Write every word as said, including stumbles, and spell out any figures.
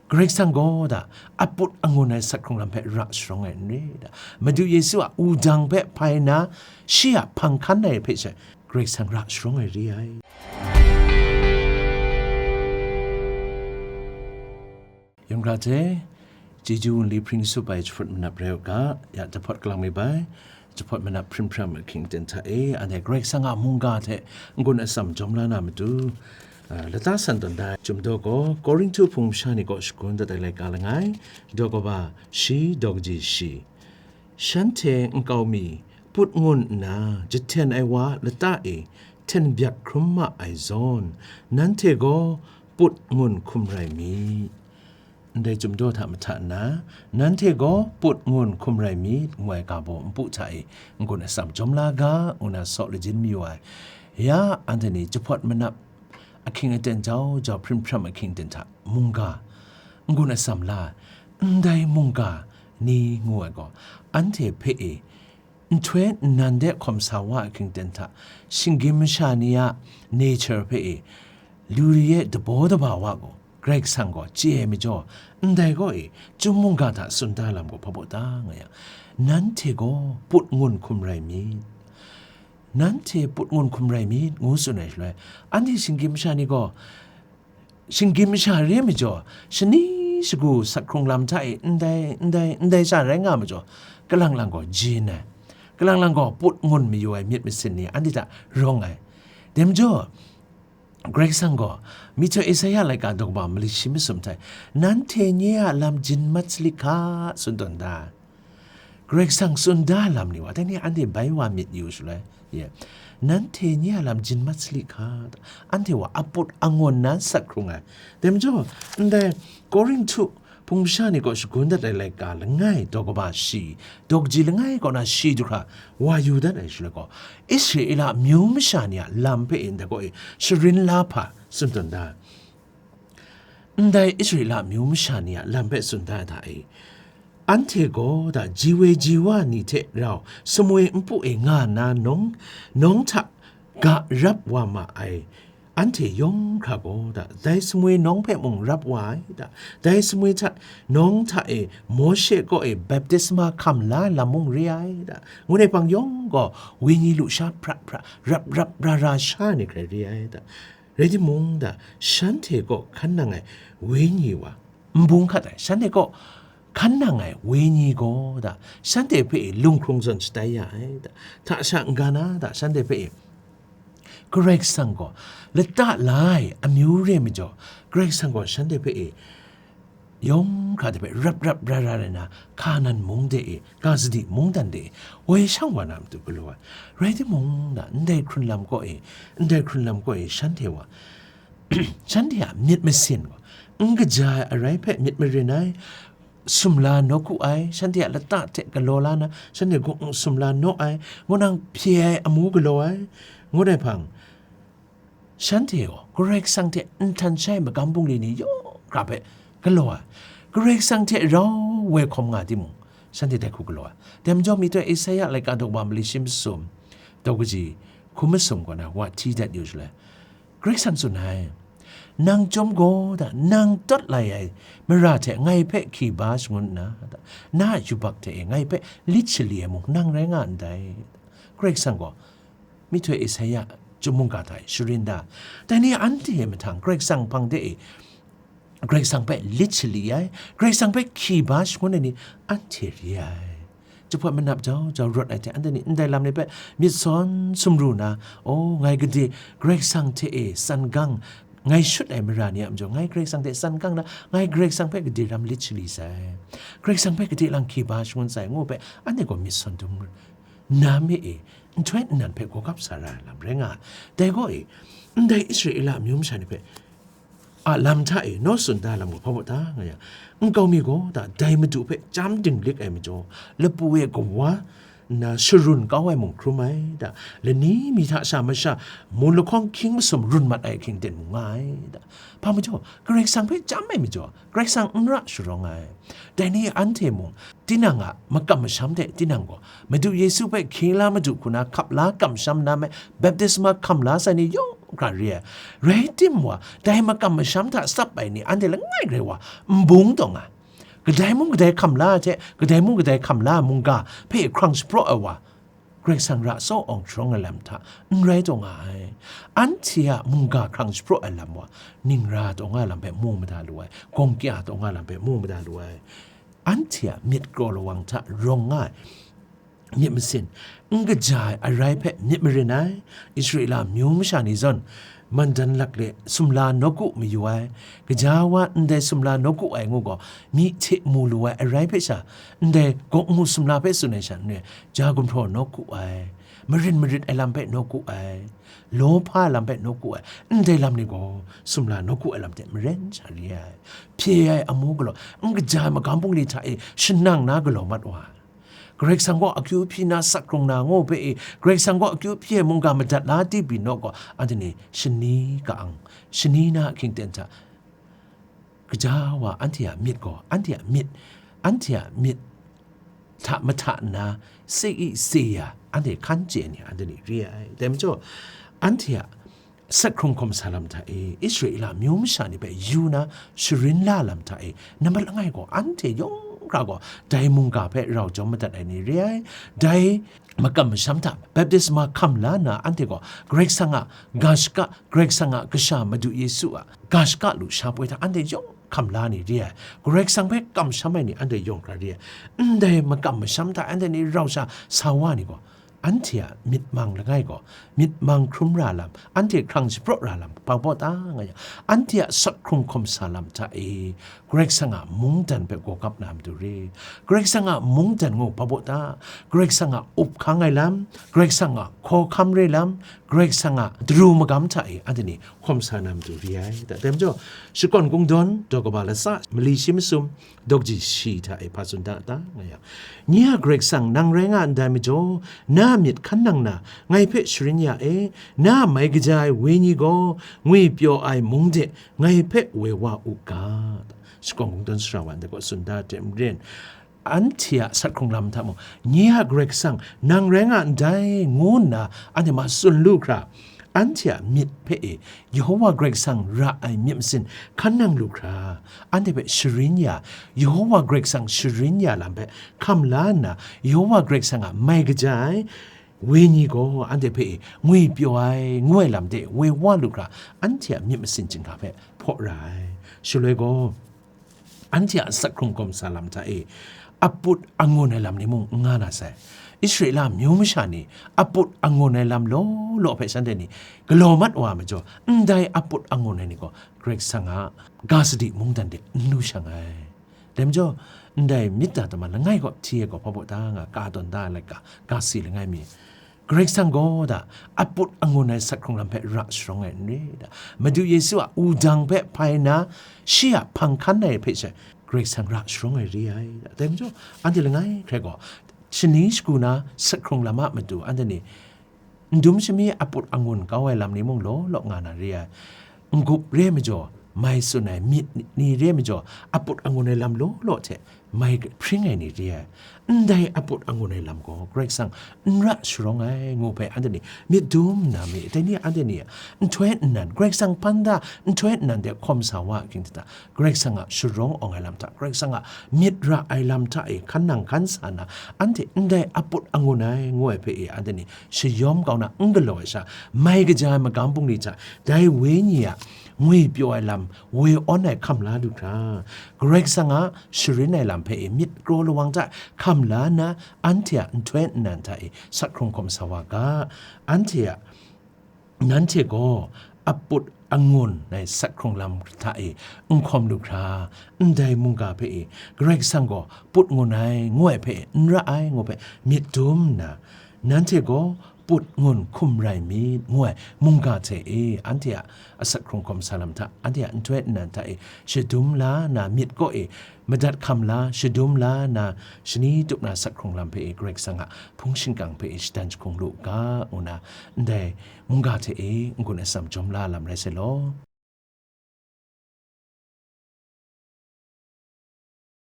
Karai Kasang gaw da, aput angun ai sak hkrung lam hpe ra sharawng ai n re da. Madu Yesu a wudang hpe hpai nna, shi a hpang hkan ai hpe she, Karai Kasang ra sharawng ai re ai. Yawng hkra hte, chyeju nli hpring tsup ai jahpawt manap rai u ga, ya jahpawt kalang mi bai, jahpawt manap hpring hpram ahkying aten hta e, anhte Karai Kasang a mungga hte n-gun atsam jawm la na matu, a, lata san tawn da ai Chyum Daw gaw, Korinhtu hpung masha ni kaw shagun dat ai laika langai, daw kaba shi, daw kaji shi. Shanhte nkau mi put ngun nna jahten ai wa lata e hten byak hkrum ma ai zawn, nanhte gaw put ngun hkum rai mi. Ndai Chyum Daw hta mahta nna, nanhte gaw put ngun hkum rai mi, ngu ai ga baw npu hta e n-gun atsam jawm la ga, ngu na saw lajin mayu ai. Ya, anhte ni jahpawt manap ahkying aten jau jau hpring hpram ahkying aten hta mungga, n-gun atsam la ai, ndai mungga ni ngu ai gaw, anhte hpe e, nhtoi nnan de hkawm sa wa ahkying aten hta, shinggyim masha ni a nature hpe e, lu ri e dabaw daba wa gaw, Karai Kasang gaw chye ai majaw, ndai gaw e, Chyum mungga hta tsun da lam gaw hpa baw ta nga yang, nanhte gaw put ngun hkum rai myit. Nanhte put ngun hkum rai myit, ngu tsun ai shaloi, anhte shinggyim masha ni gaw, shinggyim masha re ai majaw, shani shagu sak hkrung lam hta e ndai, ndai, ndai sha rai nga majaw, kalang lang gaw jin ai, kalang lang gaw put ngun mayu ai myit masin ni anhte hta rawng ai. Dai majaw, Karai Kasang gaw, myihtoi Esaia laika daw kaba mali shi masum hta e, nanhte nye a lam jin mat salit hka, tsun tawn da. Karai Kasang tsun da lam ni wa, dai ni anhte bai wa myit yu shaloi, ye, nanhte nye a lam jin mat salit hka, anhte wa aput angun nan sat hkrung ai. Dai majaw, ndai Korinhtu hpung masha ni kaw shagun dat ai laika langai, daw kaba shi, daw kaji langai kaw na shi du hkra wa yu dat ai shaloi gaw, Israela amyu masha ni a lam hpe e ndai kaw e sharin la hpa tsun tawn da. Ndai Israela amyu masha ni a lam hpe tsun da ai hta e, anhte gaw da ji woi ji wa ni hte rau sumwi npu e nga nna nawng, nawng hta ga rap wa ma ai, anhte yawng hkra gaw da, dai sumwi nawng hpe mung rap wa ai da, dai sumwi hta nawng hta e Mawshe kaw e baptisma hkam la ai lam mung re ai da, ngu ai hpang yawng gaw, wenyi lusha hpra hpra, rap rap ra ra sha ni hkrai re ai da. Rai timung da, shanhte kaw hkan nang ai wenyi wa, n bung hkat ai, shanhte kaw hkan nang ai wenyi gaw da, shanhte hpe lung hkrung zawn shatai ya ai da, hta sha n-ga na da, shanhte hpe Karai Kasang gaw lata la ai amyu re majaw, Karai Kasang gaw shanhte hpe e yawng hkra de hpe rap rap ra ra rai na, Hkanan mung de e, ga sadi mungdan de e, woi shang wa na matu galaw ai. Rai timung, na, ndai hkrun lam kaw e, ndai hkrun lam kaw e, shanhte wa, shanhte a myit masin gaw, n kaja ai arai hpe myit marin ai, sumla nawku ai, shanhte a lata hte galaw la na, shanhte gaw n sumla naw ai, ngu nang hpye ai amu galaw ai, ngut ai hpang, shanhte gaw Karai Kasang hte nhtan shai magam bungli ni yawng hkra hpe galaw ai, Karai Kasang hte rau woi hkawm nga timung, shanhte dai hku galaw ai. Dai majaw, myihtoi Esaia laika daw wa mali shi masum, daw kaji hku masum kaw na wa hti dat yu shaloi, Karai Kasang tsun ai, nang chyawm gaw da, nang tawt lai ai mara hte ngai hpe hki ba shangun nna, na a yubak hte e ngai hpe lit shali ai mung nang rai nga ndai. Karai Kasang gaw, myihtoi Esaia chyum mungga hta e sharin da, dai ni anhte mahtang Karai Kasang hpang de e, Karai Kasang hpe lit shali ai, Karai Kasang hpe hki ba shangun ai ni anhte re ai. Jahpawt manap jau jau rawt ai hte anhte ni ndai lam ni hpe myit sawn sumru na, o, ngai gade Karai Kasang hte e san gang, ngai shut ai mara ni a majaw, ngai Karai Kasang hte san gang na, ngai Karai Kasang hpe gade ram lit shali sai, Karai Kasang hpe gade lang hki ba shangun sai, ngu hpe anhte gaw myit sawn dum na me e, nhtoi nnan hpe gawgap sa ra ai lam rai nga ai. Dai gaw e, ndai Israela amyu masha ni hpe a lam hta e naw tsun da ai lam gaw hpa baw ta nga yang, nkau mi gaw da dai Madu hpe chyam dinglik ai majaw, lapu e kawa nna sharun kau ai mung hkrum ai da, lani mi hta sha masha mun lahkawng hkying masum run mat ai ahkying ten mung nga ai da. Hpa majaw, Karai Kasang hpe chyam ai majaw, Karai Kasang n ra sharawng ai. Dai ni anhte mung, tinang a makam masham hte tinang gaw, Madu Yesu hpe hkye la Madu hku na hkap la kamsham na me, baptisma hkam la sai ni yawng hkra re ai. Rai timung, dai makam masham hta tsap ai ni anhte langai rai wa, n bung taw nga ai. Kadai mung kadai hkam la hte, kadai mung kadai hkam la mungga hpe hkrang shapraw ai wa, Karai Kasang ra tsawng awng sharawng ai lam hta n rai taw nga ai. Anhte a mungga hkrang shapraw ai lam wa, ningra taw nga ai lam hpe mu mada lu ai, gawng kya taw nga ai lam hpe mu mada lu ai. Anhte a myit kraw lawang hta rawng nga ai myit masin, n kaja ai arai hpe myit marin ai. Israela amyu masha ni zawn, mandan lakle sumla nawku mayu ai, gaja wa ndai sumla nawku ai ngu gaw, myi hte mu lu ai arai hpe sha, ndai gawk ngu sumla hpe tsun ai sha n re, ja gumhpraw nawku ai, marin marit ai lam hpe nawku ai, lawhpa ai lam hpe nawku ai, ndai lam ni gaw sumla nawku ai lam hte maren sha re ai. Hpye ai amu galaw, n kaja ai magam bungli hta e shanang na galaw mat wa ai. Karai Kasang gaw akyu hpyi na sak hkrung na ngu hpe e, Karai Kasang gaw akyu hpyi ai mungga madat la di pyi naw gaw, anhte ni shani ka-ang, shani na a hkying ten hta, gaja wa anhte a myit gaw, anhte a myit, anhte a myit hta mahta nna, se i se ya, anhte hkan chye ai ni, anhte ni re ai. Dai majaw, anhte a sak hkrung hkawm sa lam hta e, Israela amyu masha ni hpe yu na sharin la lam hta e, nambat langai gaw, anhte yawng hkra gaw, dai mungga hpe rau jawm madat ai ni re ai. Dai makam masham hta baptisma hkam la nna, anhte gaw Karai Kasang a ga shaka, Karai Kasang a Kasha Madu Yesu a ga shaka lusha poi hta anhte yawng hkam la ni re ai. Karai Kasang hpe kamsham ai ni anhte yawng hkra re ai. Ndai makam masham hta anhte ni rau sha sa wa ni gaw, anhte a myit mang langai gaw, myit mang hkrum ra lam, anhte hkrang shapraw ra lam, hpa baw ta nga yang, anhte a sak hkrung hkawm sa lam hta e, Karai Kasang a mungdan hpe gawgap na matu re. Karai Kasang a mungdan ngu hpa baw ta, Karai Kasang a up hkang ai lam, Karai Kasang a hkawhkam re lam, Karai Kasang a daru magam hta e anhte ni hkawm sa na matu re ai. Da, dai majaw, Shakawn Kungdawn, daw kaba latsa, mali shi masum, dawk ji shi hta e hpa tsun da ta nga yang, nye a Karai Kasang, nang rai nga ndai majaw, na a myit hkan nang na, ngai hpe sharin ya e, na a mai kaja ai wenyi gaw, ngwi pyaw ai mung de ngai hpe woi wa u ga. Shakawn Kungdawn sara wa ndai gaw tsun da hte maren, anhte a sak hkrung lam hta mung, nye a Karai Kasang, nang rai nga ndai, ngu nna anhte ma tsun lu hkra, anhte a myit hpe e, Yehova Karai Kasang ra ai myit masin hkan nang lu hkra, anhte hpe sharin ya, Yehova Karai Kasang sharin ya lam hpe hkam la nna, Yehova Karai Kasang a mai kaja ai wenyi gaw anhte hpe e ngwi pyaw ai, ngu ai lam de woi wa lu hkra, anhte a myit masin chyinghka hpe hpaw ra ai. Shaloi gaw, anhte a sak hkrung hkawm sa lam hta e, aput angun ai lam ni mung n nga na sai. Israela amyu masha ni aput angun ai lam law law hpe shanhte ni galaw mat wa ai majaw, ndai aput angun ai ni gaw Karai Kasang a ga sadi mungdan de n lu shang ai. Dai majaw, ndai myit da tama langai kaw hti ai gaw hpa baw ta nga, ka tawn da ai laika, ga si langai mi, Karai Kasang gaw da, aput angun ai sak hkrung lam hpe ra sharawng ai n re da, Madu Yesu a wudang hpe hpai nna, shi a hpang hkan ai hpe she, Karai Kasang ra sharawng ai re ai da. Dai majaw, anhte langai hkrai gaw, shani shagu na sak hkrung lam a matu anhte ni, ndum shami aput angun kau ai lam ni mung law law nga na re ai. N-gup re ai majaw, mai tsun ai myit ni re ai majaw, aput angun ai lam law law hte mai hpring ai ni re ai. Ndai aput angun ai lam gaw Karai Kasang n ra sharawng ai, ngu hpe anhte ni myit dum nna mi, dai ni anhte ni a nhtoi nnan, Karai Kasang hpan da nhtoi nnan de hkawm sa wa a hkying hta, Karai Kasang a sharawng awng ai lam hta, Karai Kasang a myit ra ai lam hta e hkan nang hkan sa na, anhte ndai aput angun ai, ngu ai hpe e anhte ni shayawm kau na n galaw ai sha, mai kaja ai magam bungli hta dai Wenyi a ngwi pyaw ai lam woi awn ai hkam la lu hkra, Karai Kasang a sharin ai lam hpe e myit kraw lawang hta hkam la nna, anhte a nhtoi nnan hta e sak hkrung hkawm sa wa ga, anhte a, nanhte gaw aput angun ai sak hkrung lam hta e n hkawm lu hkra, ndai mungga hpe e Karai Kasang gaw put ngun ai, ngu ai hpe e n ra ai, ngu hpe myit dum nna, nanhte gaw put ngun hkum rai myit, ngu ai mungga hte e anhte a asak hkrung hkawm sa lam hta, anhte a nhtoi nnan hta e shadum la na myit kaw e madat hkam la, shadum la na, shani tup na sak hkrung lam hpe e Karai Kasang a hpung shingkang hpe e shadan jahkung lu u ga, ngu na, ndai mungga hte e n-gun atsam jawm la lam rai sai law.